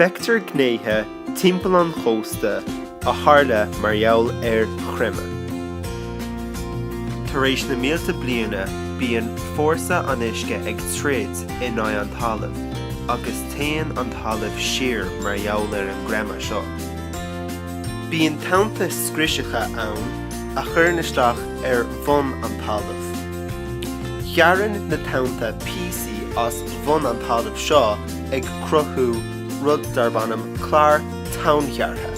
Feictear gnéithe timpeall an chósta a tharla mar gheall ar chreimeadh. Tar éis na mílte bliana bíonn fórsa an uisce ag troid in aghaidh an talaimh agus téann an talamh siar mar gheall ar an gcreimeadh seo. Bíonn tonnta scriosacha ann a chuireann isteach ar bhun an talaimh. Gearrann na tonnta píosaí as bhun an talaimh seo ag cruthú rud darb ainm clár tonnghearrtha.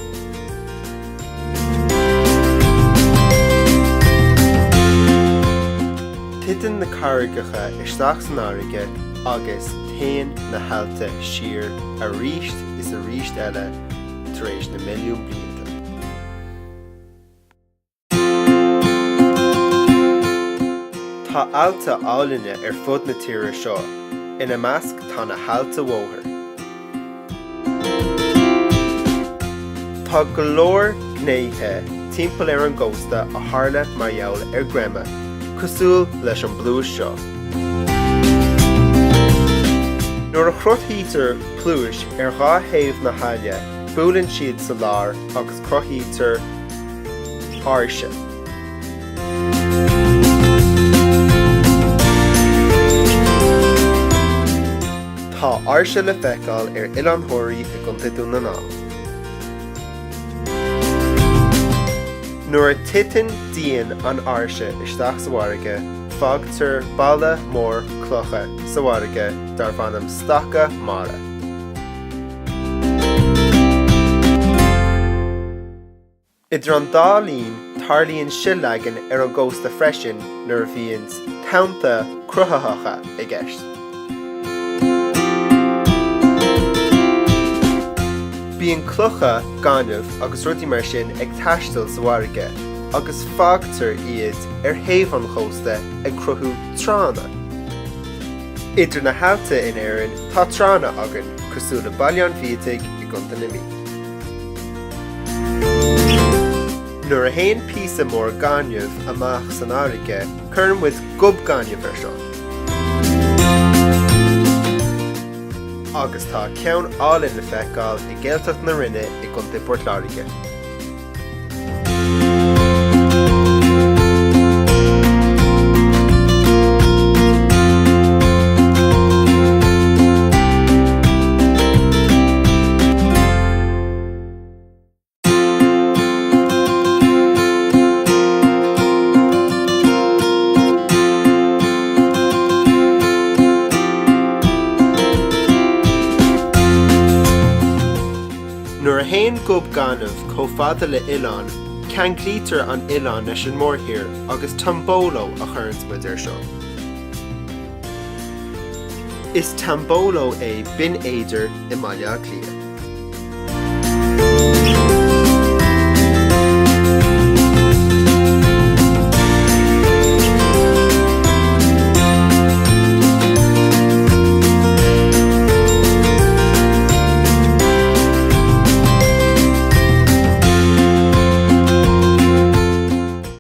Titeann na carraigeacha isteach san fharraige agus téann na haillte siar arís is arís eile tar éis na milliún blianta. Tá aillte álainne ar fud na tíre seo, ina measc tá na hAillte Mhóthair. Tá go leor gnéithe timpeall ar an gcósta a tharla mar gheall ar gcreimeadh, cosúil leis an bpluais seo. Nuair a chruthaítear pluais ar dha thaobh na haille, buaileann siad sa lár agus cruthaítear áirse. Tá áirse le feiceáil ar Oileán Thoraí i gContae Dún na nGall. Nuair a titeann díon an áirse isteach sa bhfarraige, fágtar balla mór clocha sa bhfarraige darb ainm staca mara. Idir an dá linn, tarlaíonn sil-leagan ar an gcósta freisin nuair a bhíonn tonnta cruthaitheacha i gceist. Bíonn clocha, gaineamh agus rudaí mar sin ag taisteal sa bhfarraige agus fágtar iad ar thaobh an chósta ag cruthú tránna. Idir na haillte in Éirinn tá tránna againn cosúil le Baile an Bhiataigh i gContae na Mí. Nuair a théann píosa mór gainimh amach san fharraige, cuireann muid gob gainimh air seo. Agus tá ceann álainn le feiceáil i Gaeltacht na Rinne i gContae Port Láirge. Nuair a théann gob gainimh chomh fada le oileán, ceanglaítear an oileán leis an mórthír agus tombolo a chuireanns muid air seo. Is tombolo é Binn Éadair i mBaile Átha Cliath.